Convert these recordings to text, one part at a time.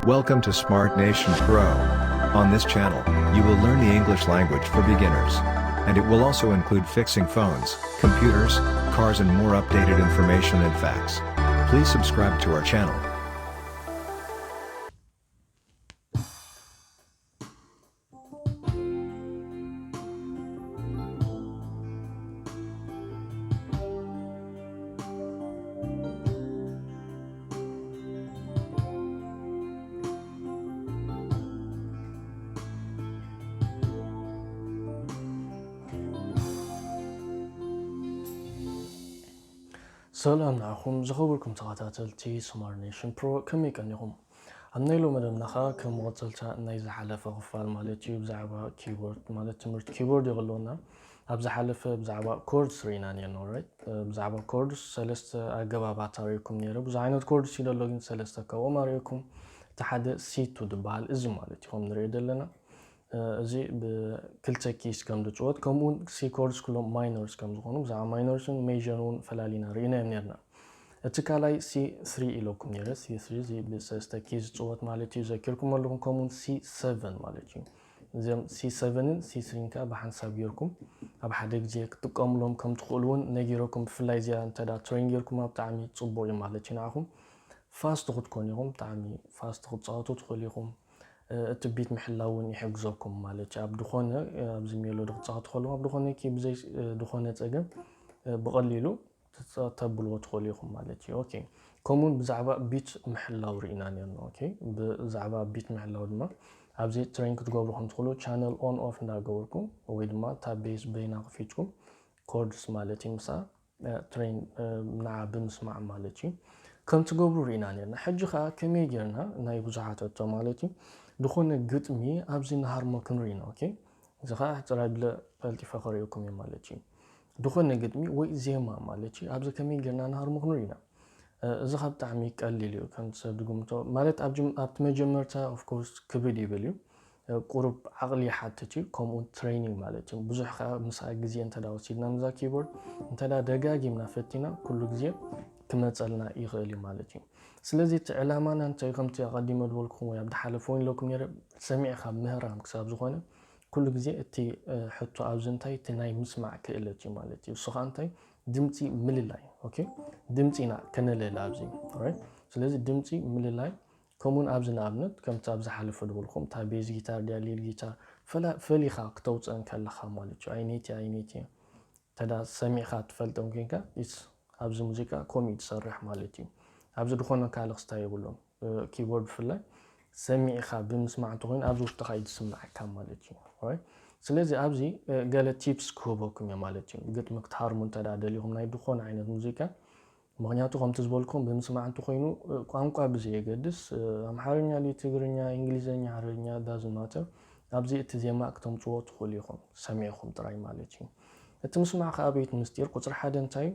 Welcome to Smart Nation Pro. On this channel, you will learn the English language for beginners. And it will also include fixing phones, computers, cars, and more updated information and facts. Please subscribe to our channel. ሰላም ንዓኹም ዝኸበርኩም ተኸታተልቲ ስማርት ኔሽን ፕሮ፣ ከመይ ቀኒኹም? ኣብ ናይ ሎሚ መደብና ኸኣ ከም መቐጸልታ ናይ ዝሓለፈ ክፋል ማለት እዩ ብዛዕባ ኪቦርድ ማለት ትምህርቲ ኪቦርድ እዩ ክህልወና። ኣብ ዝሓለፈ ብዛዕባ ኮርድስ ርኢና ኔርና። ኦራይት፣ ብዛዕባ ኮርድስ ሰለስተ ኣገባባት ኣርእየኩም ኔረ። ብዙሕ ዓይነት ኮርድስ እዩ ዘሎ፣ ግን ሰለስተ ካብኦም ኣርእየኩም። እቲ ሓደ ሲ ቱ ዝበሃል እዚ ማለት እዩ ከም ንሪኦ ዘለና። እዚ ብክልተ ኪስ ከም ዝፅወት፣ ከምኡውን ሲ ኮርድስ ኩሎም ማይነርስ ከም ዝኾኑ፣ ብዛዕባ ማይነርስን ሜጀርን እውን ፈላሊና ርኢናዮም ኔርና። እቲ ካልኣይ ሲ ስሪ ኢለኩም ኔረ። ሲ ስሪ እዚ ብሰለስተ ኪስ ዝፅወት ማለት እዩ፣ ዘኪርኩም ኣለኹም። ከምኡውን ሲ ሰቨን ማለት እዩ። እዚኦም ሲ ሰቨንን ሲ ስሪን ከኣ ብሓንሳብ ጌርኩም ኣብ ሓደ ግዜ ክትጥቀምሎም ከም ትኽእሉ እውን ነጊረኩም። ብፍላይ እዚኣ እንተ ደኣ ትሬን ጌርኩማ ብጣዕሚ ፅቡቕ እዩ ማለት እዩ ንዓኹም። ፋስት ክትኮኑ ኢኹም፣ ብጣዕሚ ፋስት ክትፃወቱ ትኽእሉ ኢኹም። እቲ ቢት ምሕላው እውን ይሕግዘኩም ማለት እዩ። ኣብ ዝኾነ ኣብዚ ሜሎዲ ክትፃወቱ ከለኹም ኣብ ዝኾነ ኪ ብዘይ ዝኾነ ፀገም ብቐሊሉ ተብልዎ ትኽእሉ ኢኹም ማለት እዩ። ኦኬ፣ ከምኡውን ብዛዕባ ቢት ምሕላው ርኢና ኔርና። ኦኬ፣ ብዛዕባ ቢት ምሕላው ድማ ኣብዚ ትሬን ክትገብሩ ከም ትኽእሉ ቻነል ኦን ኦፍ እንዳገበርኩም ወይ ድማ እታ ቤዝ በይና ከፊትኩም ኮርድስ ማለት እዩ ምሳ ትሬን ንዓ ብምስማዕ ማለት እዩ ከም ትገብሩ ርኢና ኔርና። ሕጂ ኸኣ ከመይ ጌርና ናይ ብዙሓት ሕቶ ማለት እዩ ዝኾነ ግጥሚ ኣብዚ ንሃርሞ ክንርኢ ኢና። ኦኬ፣ እዚ ኸኣ ጥራይ ብለ ቀልጢፈ ከርእየኩም እየ ማለት እዩ። ዝኾነ ግጥሚ ወይ ዜማ ማለት እዩ ኣብዚ ከመይ ጌርና ንሃርሞ ክንርኢ ኢና። እዚ ኸኣ ብጣዕሚ ቀሊል እዩ ከምቲ ሰብ ዝግምቶ ማለት ኣብቲ መጀመርታ ኦፍኮርስ ክብድ ይብል እዩ። ቁሩብ ዓቕሊ ይሓትት እዩ፣ ከምኡ ትሬኒንግ ማለት እዩ። ብዙሕ ከዓ ምሳኣ ግዜ እንተ ወሲድና ምዛ ኪቦርድ እንተ ደጋጊምና ፈቲና ኩሉ ግዜ ክመፀልና ይኽእል እዩ ማለት እዩ። ስለዚ እቲ ዕላማና እንታይ ከምቲ ኣቐዲመ ዝበልኩም ወይ ኣብ ዝሓለፈ እውን ኢለኩም ነይረ ሰሚዕካ ምህራም ክሳብ ዝኾነ ኩሉ ግዜ እቲ ሕቶ ኣብዚ እንታይ እቲ ናይ ምስማዕ ክእለት እዩ ማለት እዩ። እሱ ከዓ እንታይ ድምፂ ምልላይ፣ ኦኬ ድምፂ ኢና ከነለለ ኣብዚ። ስለዚ ድምፂ ምልላይ ከምኡውን ኣብዚ ንኣብነት ከምቲ ኣብ ዝሓለፈ ዝበልኩም እታ ቤዝ ጊታር ድያ ሊድ ጊታር ፈሊኻ ክተውፅአን ከለኻ ማለት እዩ። ኣይነይቲ ኣይነይቲ ተዳ ሰሚዕካ ትፈልጦም ኮንካ ኢስ ኣብዚ ሙዚቃ ከምኡ እዩ ትሰርሕ ማለት እዩ። ኣብዚ ዝኾነ ካልእ ክስታይ የብሉን። ኪቦርድ ብፍላይ ሰሚዕካ ብምስማዕ እንተኮይኑ ኣብዚ ውሽጥኻ እዩ ዝስምዓካ ማለት እዩ። ስለዚ ኣብዚ ገለ ቲፕስ ክህበኩም እየ ማለት እዩ። ግጥሚ ክትሃርሙ እንተ ደሊኹም ናይ ዝኾነ ዓይነት ሙዚቃ ምኽንያቱ ከምቲ ዝበልኩም ብምስማዕ እንተኮይኑ ቋንቋ ብዘየገድስ ኣምሓርኛ ድዩ ትግርኛ እንግሊዝኛ ዓረብኛ ዳዝን ማተር ኣብዚ እቲ ዜማ ክተምፅዎ ትኽእሉ ኢኹም ሰሚዕኹም ጥራይ ማለት እዩ። እቲ ምስማዕ ከዓ ቤት ምስጢር ቁፅሪ ሓደ እንታይ እዩ?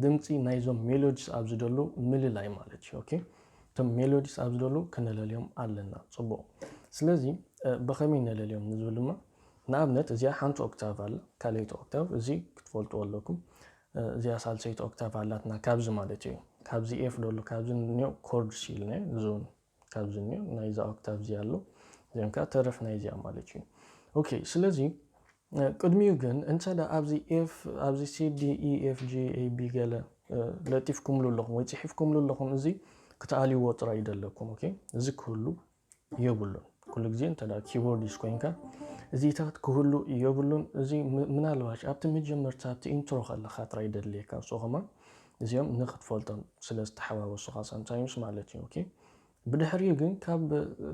ድምፂ ናይዞም ሜሎዲስ ኣብዚ ደሉ ምልላይ ማለት እዩ። ኦኬ እቶም ሜሎዲስ ኣብዚ ደሉ ክነለልዮም ኣለና። ፅቡቕ ስለዚ ብኸመይ ነለልዮም ንዝብል ድማ ንኣብነት እዚኣ ሓንቲ ኦክታቭ ኣላ ካልኣይቲ ኦክታቭ እዚ ክትፈልጥዎ ኣለኩም። እዚኣ ሳልሰይቲ ኦክታቭ ኣላትና ካብዚ ማለት እዩ። ካብዚ ኤፍ ደሎ ካብዚ እንዮ ኮርድስ ኢልና እዚ እውን ካብዚ እንዮ ናይዛ ኦክታቭ እዚ ኣሎ እዚኦም ከዓ ተረፍ ናይዚኣ ማለት እዩ። ኦኬ ስለዚ ቅድሚኡ ግን እንተ ኣብዚ ኤፍ ኣብዚ ሲዲ ኢኤፍጂ ኤቢ ገለ ለጢፍኩምሉ ኣለኹም ወይ ፅሒፍኩምሉ ኣለኹም እዚ ክትኣልይዎ ጥራይ ይደለኩም። ኦኬ እዚ ክህሉ የብሉን። ኩሉ ግዜ እንተ ኪቦርዲስት ኮይንካ እዚታት ክህሉ የብሉን። እዚ ምናልባሽ ኣብቲ መጀመርታ ኣብቲ ኢንትሮ ከለካ ጥራይ ደድልየካ ንሱ ከማን እዚኦም ንክትፈልጦም ስለ ዝተሓዋወሱካ ሳምታይምስ ማለት እዩ። ኦኬ ብድሕሪኡ ግን ካብ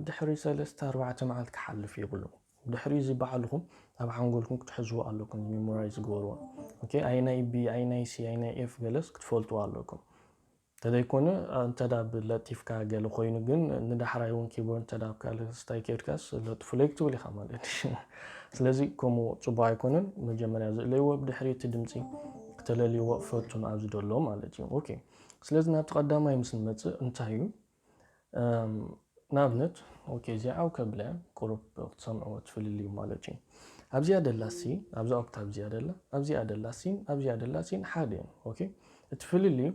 ድሕሪ ሰለስተ ኣርባዕተ መዓልቲ ክሓልፍ የብሉን። ድሕሪ እዚ ባዕልኹም ኣብ ሓንጎልኩም ክትሕዝዎ ኣለኩም ሜሞራይዝ ግበርዎ። ኦኬ ኣይናይ ቢ ኣይናይ ሲ ኣይናይ ኤፍ ገለስ ክትፈልጥዎ ኣለኩም። ተዘይኮነ እንተዳ ብለጢፍካ ገለ ኮይኑ ግን ንዳሕራይ እውን ኪቦርድ እንተዳ ኣብ ካልእ ስታይ ከድካስ ለጥፉለይ ክትብል ኢኻ ማለት እዩ። ስለዚ ከምኡ ፅቡቅ ኣይኮነን። መጀመርያ ዝእለይዎ ብድሕሪ እቲ ድምፂ ክተለልይዎ ፈቱን ኣብዚ ደሎ ማለት እዩ። ኦኬ ስለዚ ናብቲ ቀዳማይ ምስ ንመፅእ እንታይ እዩ ንኣብነት ኦኬ እዚኣ ዓው ከብለ ቁሩብ ክትሰምዕዎ ትፍልልዩ ማለት እዩ። ኣብዚኣ ደላ ሲ ኣብዛ ኦክታቭ እዚኣ ደላ ኣብዚኣ ደላ ሲን ኣብዚኣ ደላ ሲን ሓደ እዮም። ኦኬ እቲ ፍልልዩ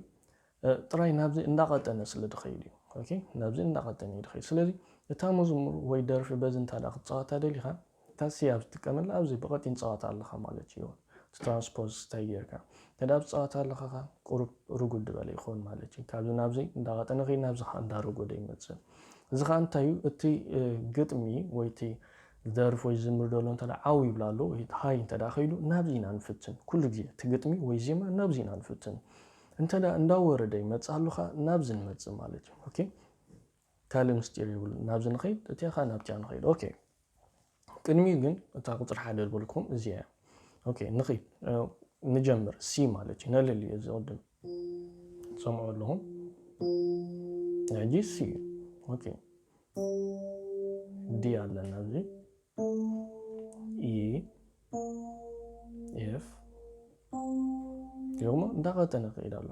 ጥራይ ናብዚ እንዳቐጠነ ስለ ዝኸይድ እዩ። ኦኬ፣ ናብዚ እንዳቐጠነ እዩ ድኸይድ። ስለዚ እታ መዝሙር ወይ ደርፊ በዚ እንታ ደኣ ክትጻወታ ደሊኻ፣ እታ ሲ ኣብ ትጥቀመላ ኣብዚ ብቐጢን ጻወታ ኣለኻ ማለት እዩ። እቲ ትራንስፖዝ እንታይ ጌርካ እንተ ደኣ ኣብ ጻወታ ኣለኻ ኸኣ ቁሩብ ርጉድ ዝበለ ይኸውን ማለት እዩ። ካብዚ ናብዚ እንዳቐጠነ ከይድ፣ ናብዚ ኸኣ እንዳረጎደ ይመጽእ። እዚ ኸኣ እንታይ እዩ? እቲ፣ እ፣ ግጥሚ ወይ እቲ ደርፊ ወይ ዝምር ደሎ እንተ ደኣ ዓው ይብል ኣሎ ወይ ሃይ እንተ ደኣ ከይዱ፣ ናብዚ ኢና ንፍትን። ኩሉ ግዜ እቲ ግጥሚ ወይ ዜማ ናብዚ ኢና ንፍትን። እንተ ደኣ እንዳወረደ ይመጽእ ኣሎ ኸኣ ናብዚ ንመጽእ ማለት እዩ። ኦኬ? ካልእ ምስጢር የብሉን። ናብዚ ንኸይድ፣ እቲኣ ኸኣ ናብቲኣ ንኸይድ። ኦኬ። ቅድሚኡ ግን እታ ቁጽሪ ሓደ ዝበልኩም እዚኣ እያ። ኦኬ፣ ንኸይድ። እ፣ ንጀምር። ሲ ማለት እዩ። ነለልዮ እዚ ቅድም። ትሰምዑ ኣለኹም። ሕጂ ሲ እዩ። ኦኬ። ዲ ኣለና ኣብዚ። ኢ፣ ኤፍ፣ ሪእኹሞ እንዳቐጠነ ክኸይድ ኣሎ።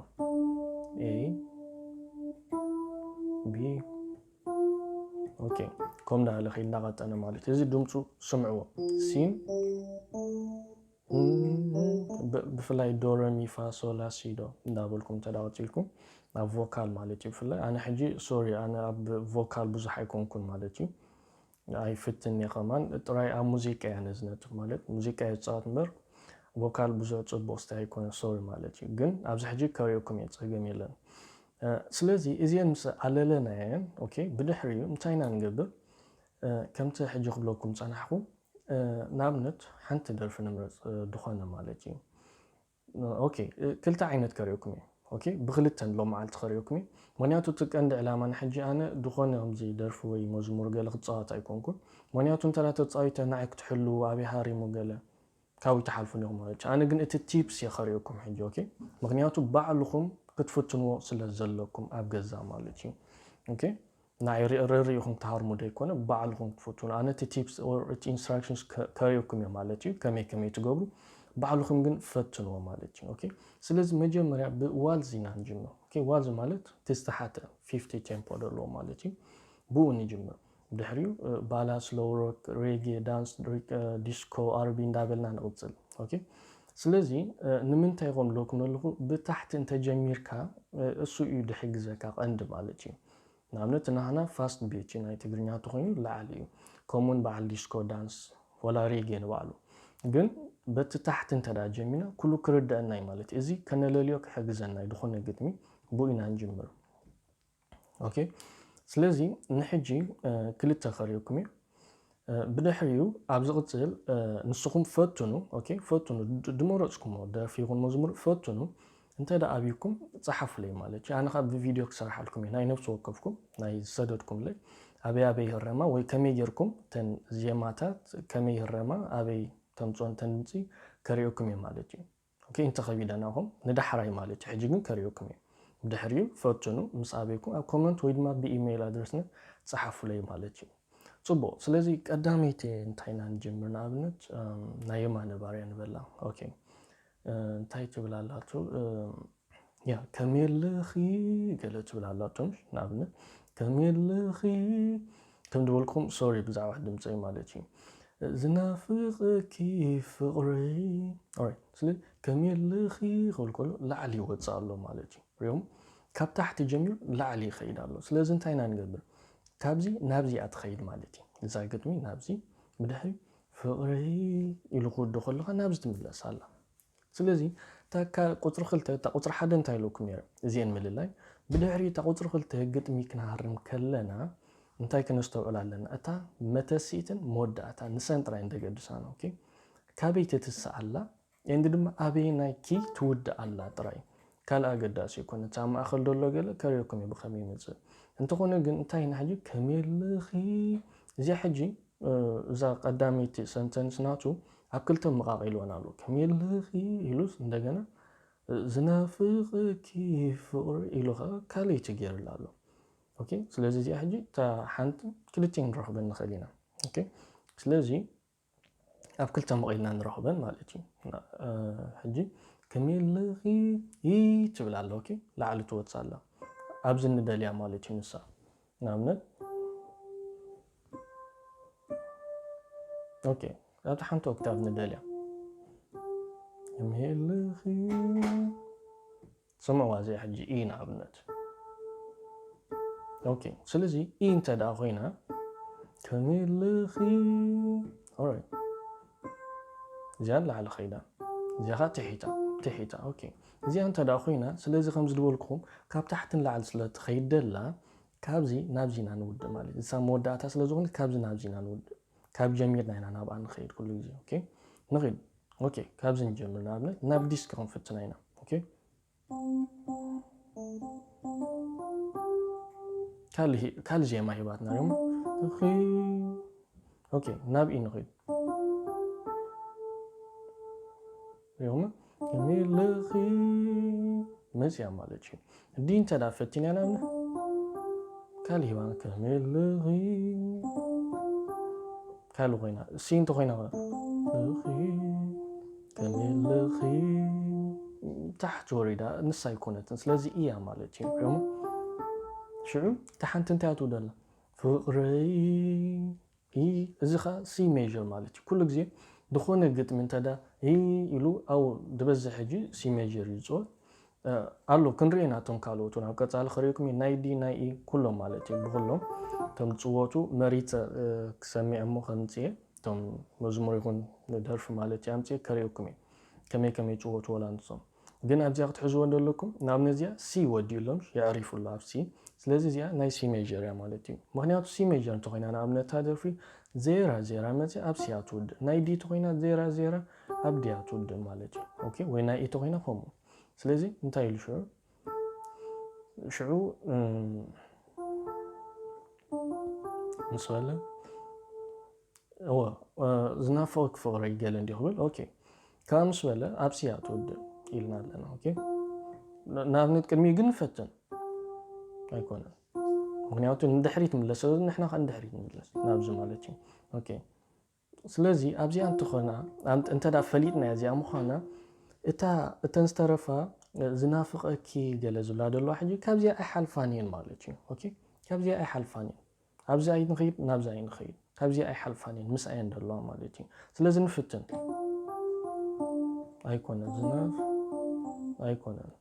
ኤ፣ ቢ፣ ኦኬ። ከም እንዳበለ ከይድ እንዳቐጠነ ማለት እዩ። እዚ ድምፁ ስምዕዎ። ሲን፣ ብ-፣ ብፍላይ ዶ፣ ረ፣ ሚ፣ ፋ፣ ሶ፣ ላ፣ ሲ፣ ዶ እንዳበልኩም እንተ ደኣ ቀጺልኩም ኣብ ቮካል ማለት እዩ። ብፍላይ ኣነ ሕጂ፣ ሶሪ፣ ኣነ ኣብ ቮካል ብዙሕ ኣይኮንኩን ማለት እዩ። ኣይፍትን እየ ከማን፣ ጥራይ ኣብ ሙዚቃ እየ ኣነ ዝነጥፍ፣ ማለት ሙዚቃ እየ ዝጻወት እምበር ቮካል ብዙሕ ጽቡቕ ስታይ ኣይኮነ፣ ሶሪ ማለት እዩ። ግን ኣብዚ ሕጂ ከርእየኩም እየ፣ ጸገም የለን። እ፣ ስለዚ እዚአን ምስ ኣለለናየን፣ ኦኬ፣ ብድሕሪኡ እንታይ ኢና ንገብር? እ፣ ከምቲ ሕጂ ክብለኩም ጸናሕኩ፣ እ፣ ንኣብነት ሓንቲ ደርፊ ንምረጽ፣ እ፣ ድኾነ ማለት እዩ። ኦኬ፣ እ፣ ክልተ ዓይነት ከርእየኩም እየ። ኦኬ፣ ብክልተ ንሎም መዓልቲ ከርእየኩም እየ። ምኽንያቱ እቲ ቀንዲ ዕላማ ንሕጂ ኣነ ድኾነ ከምዚ ደርፊ ወይ መዝሙር ገለ ክጻወት ኣይኮንኩን። ምኽንያቱ እንተ ደኣ ተጻዊተ ንዓይ ክትሕልዉ ኣበይ ሃሪሙ ገለ ካብኡ ትሓልፉ ኣለኹም ማለት እዩ። ኣነ ግን እቲ ቲፕስ እየ ከርእየኩም ሕጂ፣ ኦኬ? ምኽንያቱ ባዕልኹም ክትፍትንዎ ስለ ዘለኩም ኣብ ገዛ ማለት እዩ። ኦኬ? ንዓይ ሪ-፣ ርኢኹም ትሃርሙ ደይኮነ፣ ባዕልኹም ክትፍትኑ። ኣነ እቲ ቲፕስ ኦር እቲ ኢንስትራክሽንስ ከ-፣ ከርእየኩም እየ ማለት እዩ፣ ከመይ ከመይ ትገብሩ። ባዕልኹም ግን ፈትንዎ ማለት እዩ። ኦኬ? ስለዚ መጀመርያ ብዋልዝ ኢና ንጅምር። ኦኬ? ዋልዝ ማለት እቲ ዝተሓተ ፊፍቲ ቴምፖ ዘለዎ ማለት እዩ። ብኡ ንጅምር። ድሕሪኡ፣ እ፣ ባላ፣ ስሎው ሮክ፣ ሬጌ፣ ዳንስ፣ ድሪክ-፣ እ፣ ዲስኮ፣ ኣር ቢ እንዳበልና ንቕጽል። ኦኬ? ስለዚ፣ እ፣ ንምንታይ ከምኡ ኢለኩም ኣለኹ? ብታሕቲ እንተጀሚርካ፣ እ፣ እሱ እዩ ድሕግዘካ ቀንዲ ማለት እዩ። ንኣብነት ናህና ፋስት ቢት እዩ፣ ናይ ትግርኛ እንተኾይኑ ላዕሊ እዩ። ከምኡውን በዓል ዲስኮ ዳንስ ወላ ሬጌ ንባዕሉ። ግን በቲ ታሕቲ እንተ ደኣ ጀሚርና ኩሉ ክርደአና እዩ ማለት እዩ። እዚ ከነለልዮ ክሕግዘና እዩ፣ ድኾነ ግጥሚ ብኡ ኢና ንጅምር። ኦኬ፣ ስለዚ ንሕጂ፣ እ፣ ክልተ ከርእየኩም እዩ። እ፣ ብድሕሪኡ ኣብ ዝቕጽል፣ እ፣ ንስኹም ፈትኑ፣ ኦኬ፣ ፈትኑ፣ ድ-፣ ድመረጽኩሞ ደርፊ ይኹን መዝሙር ፈትኑ። እንተ ደኣ ኣብዩኩም ጸሓፉለይ ማለት እዩ። ኣነ ካብ ብቪድዮ ክሰርሓልኩም እየ፣ ናይ ነፍሲ ወከፍኩም ናይ ዝሰደድኩምለይ ኣበይ ኣበይ ይህረማ ወይ ከመይ ጌርኩም እተን ዜማታት ከመይ ይህረማ ኣበይ ተምጽኦን እተን ድምጺ ከርእየኩም እየ ማለት እዩ። ኦኬ፣ እንተኸቢደናኹም ንዳሕራይ ማለት እዩ። ሕጂ ግን ከርእየኩም እየ። ብድሕሪኡ ፈትኑ፣ ምስ ኣበይኩም ኣብ ኮመንት ወይ ድማ ብኢሜይል ኣድረስና ጸሓፉለይ ማለት እዩ። ጽቡቕ፣ ስለዚ ቀዳመይቲ እንታይ ኢና ንጅምር? ንኣብነት፣ እም፣ ናይ የማነ ባርያ ንበላ። ኦኬ፣ እ፣ እንታይ ትብል ኣላቶ? እም፣ ያ፣ ከመይ ኣለኺ ገለ ትብል ኣላቶ፣ ንኣብነት፣ ከመይ ኣለኺ ከም ዝበልኩም፣ ሶሪ ብዛዕባ ድምፀይ ማለት እዩ። ዝናፍቐኪ ፍቕረይ። ኦራይት፣ ስለዚ ከመይ ኣለኺ ክብል ከሎ ላዕሊ ይወፅእ ኣሎ ማለት እዩ። ሪኦም ካብ ታሕቲ ጀሚሩ ላዕሊ ይኸይድ ኣሎ። ስለዚ እንታይ ኢና ንገብር? ካብዚ ናብዚ እያ ትኸይድ ማለት እዩ። እዛ ግጥሚ ናብዚ ብድሕሪ ፍቕረይ ኢሉ ክውዶ ከለኻ ናብዚ ትምለስ ኣላ። ስለዚ እታ ካ-፣ ቁፅሪ ክልተ፣ እታ ቁፅሪ ሓደ እንታይ ኢለኩም ነይረ? እዚአን ምልላይ። ብድሕሪ እታ ቁፅሪ ክልተ ግጥሚ ክንሃርም ከለና እንታይ ክነስተውዕል ኣለና? እታ መተስኢትን መወዳእታ ንሰን ጥራይ እንደገድሳና፣ ኦኬ? ካበይ ትትስእ ኣላ? ኤንድ ድማ ኣበየናይ ኪ ትውድእ ኣላ ጥራይ። ካልእ ኣገዳሲ ይኮነ። እቲ ኣብ ማእከል ዘሎ ገለ ከርእየኩም እዩ ብኸመይ ይመጽእ። እንተኾነ ግን እንታይ ኢና ሕጂ ከመይ ኣለኺ? እዚኣ ሕጂ፣ እ፣ እዛ ቀዳመይቲ ሰንተንስ ናቱ ኣብ ክልተ መቓቒልወን ኣሎ። ከመይ ኣለኺ ኢሉስ እንደገና፣ እ፣ ዝናፍቐኪ ፍቕሪ ኢሉ ኸኣ ካልኣይቲ ገይሩላ ኣሎ። ኦኬ፣ ስለዚ እዚኣ ሕጂ እታ ሓንቲ ክልቲኤን ንረኽበን ንኽእል ኢና። ኦኬ፣ ስለዚ ኣብ ክልተ መቒልና ንረኽበን ማለት እዩ። እ፣ ሕጂ ከመይ ኣለኺ ይ ትብል ኣላ፣ ኦኬ፣ ላዕሊ ትወጽእ ኣላ። ኣብዚ ንደልያ ማለት እዩ ንሳ። ንኣብነት፣ ኦኬ፣ ኣብቲ ሓንቲ ኦክታቭ ንደልያ። ከመይ ኣለኺ ስምዕዋ እዚኣ ሕጂ ኢ ንኣብነት። ኦኬ፣ ስለዚ ኢ እንተ ደኣ ኮይና፣ ከመይ ኣለኺ? ኦራይት። እዚኣ ንላዕሊ ኸይዳ፣ እዚኣ ኸዓ ትሒታ፣ ትሒታ። ኦኬ፣ እዚኣ እንተ ደኣ ኮይና፣ ስለዚ ከምዚ ዝበልኩኹም ካብ ታሕቲ ንላዕሊ ስለ ትኸይድ ደላ፣ ካብዚ ናብዚ ኢና ንውድእ ማለት እዩ። እሳ መወዳእታ ስለ ዝኾነት ካብዚ ናብዚ ኢና ንውድእ። ካብ ጀሚርና ኢና ናብኣ ንኸይድ ኩሉ ግዜ። ኦኬ፣ ንኺድ። ኦኬ፣ ካብዚ ንጀምር። ንኣብነት ናብ ዲስክ ክንፍትና ኢና። ኦኬ፣ ካልእ ሂ-፣ ካልእ ዜማ ሂባትና እዮም። ኦኬ፣ ኦኬ፣ ናብ ኢ ንኺድ። ሪኹም? ከመይ ኣለኺ? መጽያ ማለት እዩ። ዲ እንተ ደኣ ፈቲና ኢና ንብል፣ ካልእ ሂባና፣ ከመይ ኣለኺ? ካልእ ኮይና፣ ሲ እንተ ኮይና ኸ? ኣለኺ? ከመይ ኣለኺ? ታሕቲ ወሪዳ፣ ንሳ ኣይኮነትን። ስለዚ እያ ማለት እዩ። ሪኹም? ሽዑ፣ እታ ሓንቲ እንታይ እያ ትውደላ? ፍቕረይ። ኢ፣ እዚ ኸዓ ሲ ሜጀር ማለት እዩ። ኩሉ ግዜ ዝኾነ ግጥሚ እንተ ደኣ ኢ ኢሉ፣ ኣብኡ ዝበዝሕ ሕጂ ሲ ሜጀር እዩ ዝጽወት። እ፣ ኣሎ፣ ክንርኢ ኢና እቶም ካልኦት እውን። ኣብ ቀጻሊ ከርእየኩም እየ። ናይ ዲ፣ ናይ ኢ፣ ኩሎም ማለት እዩ። ብኹሎም እቶም ዝጽወቱ መሪጸ፣ እ፣ ክሰምዕ እሞ ከምጽእ እየ። እቶም መዝሙር ይኹን ደርፊ ማለት እዩ፣ ኣምጽእ ከርእየኩም እየ። ከመይ ከመይ ይጽወቱ ወላ ንሶም። ግን ኣብዚኣ ክትሕዝዎ ዘለኩም፣ ንኣብነት እዚኣ ሲ ወዲኡ ኣሎ፣ የዕሪፉ ኣሎ ኣብ ሲ። ስለዚ እዚኣ ናይ ሲ ሜጀር እያ ማለት እዩ። ምኽንያቱ ሲ ሜጀር እንተኾይና፣ ንኣብነት እታ ደርፊ ዜራ ዜራ መጽያ ኣብ ሲ እያ ትውድእ። ናይ ዲ እንተኾይና ዜራ ዜራ ኣብ ዲ እያ ትውድእ ማለት እዩ። ኦኬ፣ ወይ ናይ ኢ እንተኾይና ከምኡ። ስለዚ እንታይ ኢሉ ሽዑ? ሽዑ፣ እም፣ ምስ በለ፣ እወ፣ እ፣ ዝናፍቕኪ ፍቕረይ ገለ እንዲዩ ክብል። ኦኬ። ካብ ምስ በለ ኣብ ሲ እያ ትውድእ ኢልና ኣለና። ኦኬ። ን-፣ ንኣብነት ቅድሚኡ ግን ንፈትን። ኣይኮነን። ምኽንያቱ ንድሕሪት ምለስ፣ ንሕና ከኣ ንድሕሪት ንምለስ ናብዚ ማለት እዩ። ኦኬ። ስለዚ ኣብዚኣ እንተኾና፣ ኣን-፣ እንተ ደኣ ፈሊጥና እዚኣ ምዃና፣ እታ፣ እተን ዝተረፋ፣ እ፣ ዝናፍቐኪ ገለ ዝብላ ዘለዋ ሕጂ ካብዚኣ ኣይሓልፋን እየን ማለት እዩ። ኦኬ። ካብዚኣ ኣይሓልፋን እየን። ኣብዚ ኣይንኸይድ፣ ናብዚ ኣይንኸይድ። ካብዚ ኣይሓልፋን እየን፣ ምስኣ እየን ዘለዋ ማለት እዩ። ስለዚ ንፍትን። ኣይኮነን፣ ዝናፍ-፣ ኣይኮነን።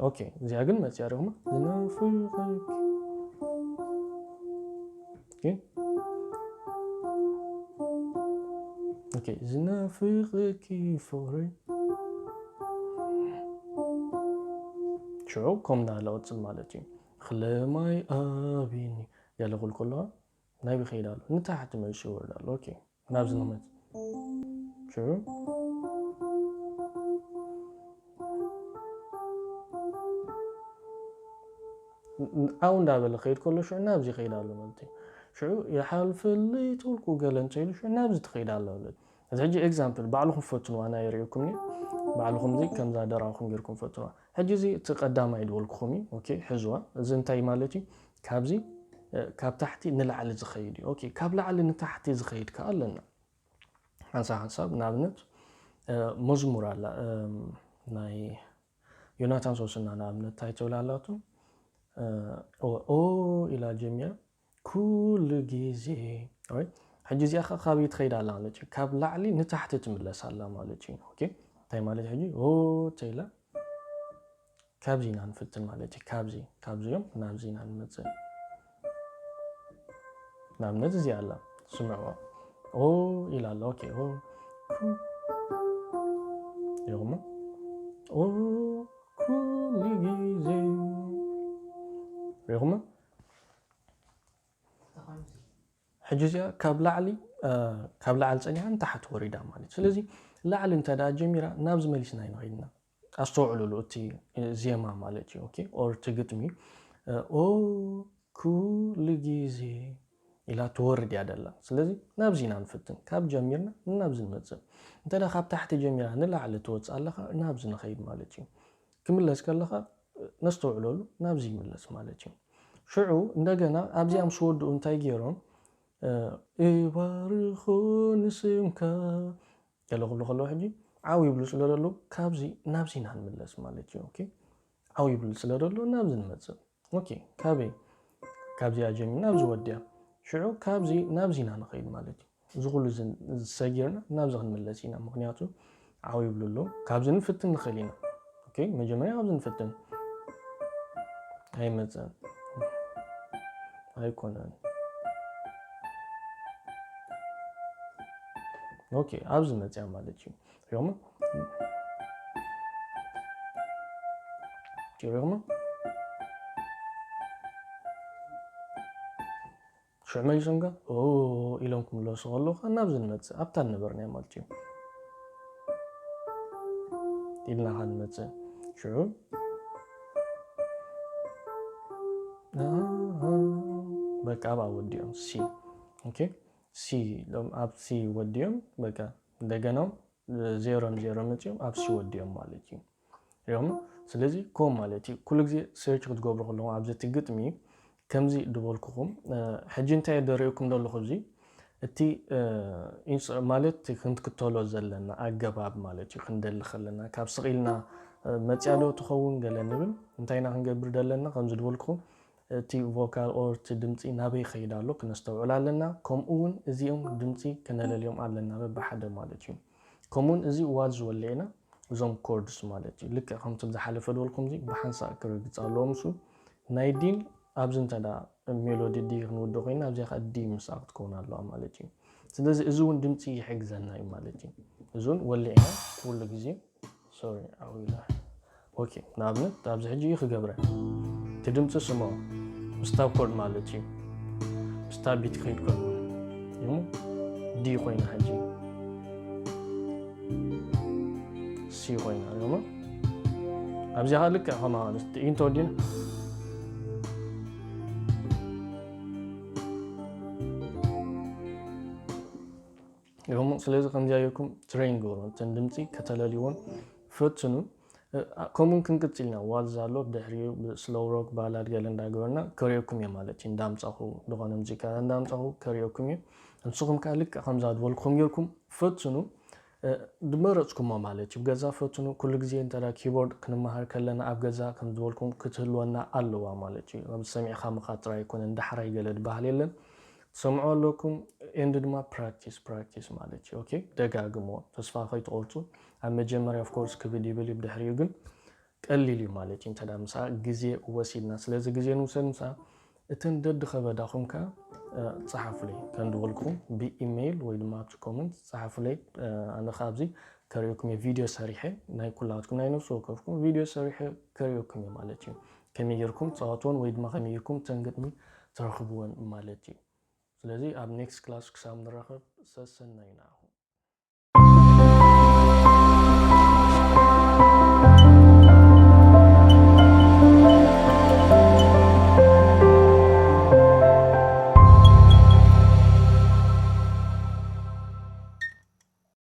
ኦኬ፣ እዚኣ ግን መጽያ ሪኹማ? ዝናፍቐኪ። ኦኬ። ኦኬ፣ ዝናፍቐኪ ፍቕረይ። ሽዑ ከም እንዳበለ ቅጽል ማለት እዩ። ክለማይ ኣቢኒ ገለ ክብል ከለዋ ናበይ ይኸይድ ኣሎ? ንታሕቲ መልሱ ይወርድ ኣሎ። ኦኬ፣ ናብዚ ንመጽእ። ሽዑ ን-፣ ዓው እንዳበለ ክኸይድ ከሎ ሽዑ ናብዚ ይኸይድ ኣሎ ማለት እዩ። ሽዑ ይሓልፈለይ ተውልኩ ገለ እንተ ኢሉ ሽዑ ናብዚ ትኸይድ ኣላ ማለት እዩ። እዚ ሕጂ ኤግዛምፕል ባዕልኹም ፈትንዋ፣ ናይ ርእዩኩም እዩ። ባዕልኹም እዚ ከምዛ ደራኹም ጌርኩም ፈትንዋ። ሕጂ እዚ እቲ ቀዳማይ ዝበልኩኹም እዩ። ኦኬ፣ ሕዝዋ። እዚ እንታይ ማለት እዩ? ካብዚ፣ እ፣ ካብ ታሕቲ ንላዕሊ ዝኸይድ እዩ። ኦኬ፣ ካብ ላዕሊ ንታሕቲ ዝኸይድ ከኣ ኣለና። ሓንሳብ ሓንሳብ፣ ንኣብነት፣ እ፣ መዝሙር ኣላ፣ እም፣ ናይ ዮናታን ሶስና ንኣብነት እንታይ ትብል ኣላቶ? እ፣ ኦ፣ ኦ ኢላ ጀሚራ፣ ኩሉ ግዜ። ኦራይት? ሕጂ እዚኣ ኸ ካበይ ትኸይድ ኣላ ማለት እዩ? ካብ ላዕሊ ንታሕቲ ትምለስ ኣላ ማለት እዩ። ኦኬ? እንታይ ማለት እዩ ሕጂ? ኦ ተኢላ፣ ካብዚ ኢና ንፍትን ማለት እዩ። ካብዚ፣ ካብዚኦም ናብዚ ኢና ንመጽእ። ንኣብነት እዚኣ ኣላ፣ ስምዕዋ። ኦ ኢላ ኣላ። ኦኬ፣ ኦ፣ ኩ-፣ ሪኹሞ? ኦ፣ ኩሉ ግዜ። ሪኹሞ? ሕጂ እዚኣ ካብ ላዕሊ፣ እ፣ ካብ ላዕሊ ጸኒሓ ንታሕቲ ወሪዳ ማለት እዩ። ስለዚ ላዕሊ እንተ ደኣ ጀሚራ ናብዚ መሊስና ኢና ኸይድና። ኣስተውዕሉሉ፣ እቲ ዜማ ማለት እዩ። ኦኬ? ኦር እቲ ግጥሚ፣ እ፣ ኦ ኩሉ ግዜ ኢላ ትወርድ እያ ደላ። ስለዚ ናብዚ ኢና ንፍትን። ካብ ጀሚርና ናብዚ ንመጽእ። እንተ ደኣ ካብ ታሕቲ ጀሚራ ንላዕሊ ትወጽእ ኣለኻ፣ ናብዚ ንኸይድ ማለት እዩ። ክምለስ ከለኻ ነስተውዕለሉ፣ ናብዚ ይምለስ ማለት እዩ። ሽዑ እንደገና ኣብዚኣ ምስ ወድኡ እንታይ ገይሮም? እ፣ እባርኾ ንስምካ ገለ ክብሉ ከለዉ ሕጂ ዓው ይብሉ ስለ ዘለዉ ካብዚ ናብዚ ኢና ንምለስ ማለት እዩ። ኦኬ፣ ዓው ይብሉ ስለ ዘለዉ ናብዚ ንመጽእ። ኦኬ፣ ካበይ? ካብዚኣ ጀሚርና ኣብዚ ወዲኣ። ሽዑ ካብዚ ናብዚ ኢና ንኸይድ ማለት እዩ። እዚ ኩሉ እዚ ሰጊርና ናብዚ ክንምለስ ኢና። ምኽንያቱ ዓው ይብሉ ኣለዉ። ካብዚ ንፍትን ንኽእል ኢና። ኦኬ፣ መጀመርያ ካብዚ ንፍትን። ኣይመፀን ኣይኮነን። ኦኬ፣ ኣብዚ መፅያ ማለት እዩ። ሪኦሞ ሪኦሞ ሽዑ መሊሶም ከ ኦ ኢሎም ክምለሱ ከለዉ ከ ናብዚ ንመፅእ፣ ኣብታ ንነበርናያ ማለት እዩ። ኢልና ከ ንመፅእ ሽዑ በቃ ኣብኣ ወዲኦም ሲ ኦኬ ሲ ኢሎም ኣብ ሲ ወዲኦም በቃ እንደገና ዜሮን ዜሮ መፂኦም ኣብ ሲ ወዲኦም ማለት እዩ። ሪኦም ስለዚ ኮም ማለት እዩ። ኩሉ ግዜ ሰርች ክትገብሩ ከለኹም ኣብዚ እቲ ግጥሚ ከምዚ ድበልኩኹም ሕጂ እንታይ ደሪእኩም ዘለኹ እዚ እቲ ማለት ክንትክተሎ ዘለና ኣገባብ ማለት እዩ። ክንደሊ ከለና ካብ ስቕ ኢልና መፅያ ዶ ትኸውን ገለ ንብል እንታይ ኢና ክንገብር ዘለና ከምዚ ድበልኩኹም እቲ ቮካል ኦር እቲ ድምፂ ናበይ ይኸይድ ኣሎ ክነስተውዕል ኣለና። ከምኡ እውን እዚኦም ድምፂ ክነለልዮም ኣለና በብሓደ ማለት እዩ። ከምኡውን እዚ ዋልዝ ወሊዕና እዞም ኮርድስ ማለት እዩ። ልክዕ ከምቲ ዝሓለፈ ዝበልኩም እዚ ብሓንሳእ ክረግፅ ኣለዎ። ምስ ናይ ዲን ኣብዚ እንተ ደኣ ሜሎዲ ዲ ክንውድእ ኮይና ኣብዚኣ ከዓ ዲ ምስኣ ክትከውን ኣለዋ ማለት እዩ። ስለዚ እዚ እውን ድምፂ ይሕግዘና እዩ ማለት እዩ። እዚ እውን ወሊዕና ኩሉ ግዜ ሶሪ ዓው ኢለ ኦኬ ንኣብነት ኣብዚ ሕጂ እዩ ክገብረ እቲ ድምፂ ስምዖ ምስታ ኮድ ማለት እዩ ምስታ ቢት ክኸይድ ከሎ እዩ ዲ ኮይና ሕጂ ሲ ኮይና እዮም ኣብዚኣ ከዓ ልክዕ ከማ ኢንቶ ዲን ይኹም ስለዚ ከምዚኣ ጌርኩም ትሬን ግበሩ እተን ድምፂ ከተለልይዎን ፈትኑ ከምኡን ክንቅፅልና ዋልዝ ኣሎ ብድሕሪኡ ስሎው ሮክ ባላድ ገለ እንዳገበርና ከሪኦኩም እየ ማለት እዩ እንዳምፃኹ ዝኾነ ሙዚቃ እንዳምፃኹ ከሪኦኩም እየ ንስኹም ከዓ ልክዕ ከምዛ ዝበልኩም ጌርኩም ፈትኑ ድመረፅኩሞ ማለት እዩ ገዛ ፈትኑ ኩሉ ግዜ እንተ ኪቦርድ ክንመሃር ከለና ኣብ ገዛ ከም ዝበልኩም ክትህልወና ኣለዋ ማለት እዩ ሰሚዕካ ምኻድ ጥራይ ኣይኮነን ዳሕራይ ገለ ድበሃል የለን ትሰምዑ ኣለኩም and ድማ practice practice ማለት እዩ okay ደጋግሞ ተስፋ ከይትቆርፁ ኣብ መጀመርያ of course ክብድ ይብል እዩ ብድሕሪኡ ግን ቀሊል እዩ ማለት እዩ እንተ ምሳ ግዜ ወሲድና ስለዚ ግዜ ንውሰድ ምሳ እተን ደዲ ከበዳኹም ከ ፀሓፉለይ ከም ዝበልኩም ብኢሜይል ወይ ድማ ኣብቲ ኮመንት ፀሓፉለይ ኣነ ከ ኣብዚ ከሪኦኩም እየ ቪድዮ ሰሪሐ ናይ ኩላትኩም ናይ ነፍሲ ወከፍኩም ቪድዮ ሰሪሐ ከሪኦኩም እየ ማለት እዩ ከመይ ጌርኩም ፀዋትወን ወይ ድማ ከመይ ጌርኩም እተን ግጥሚ ትረኽብወን ማለት እዩ ስለዚ ኣብ ኔክስት ክላስ ክሳብ ንራኸብ ሰሰናዩና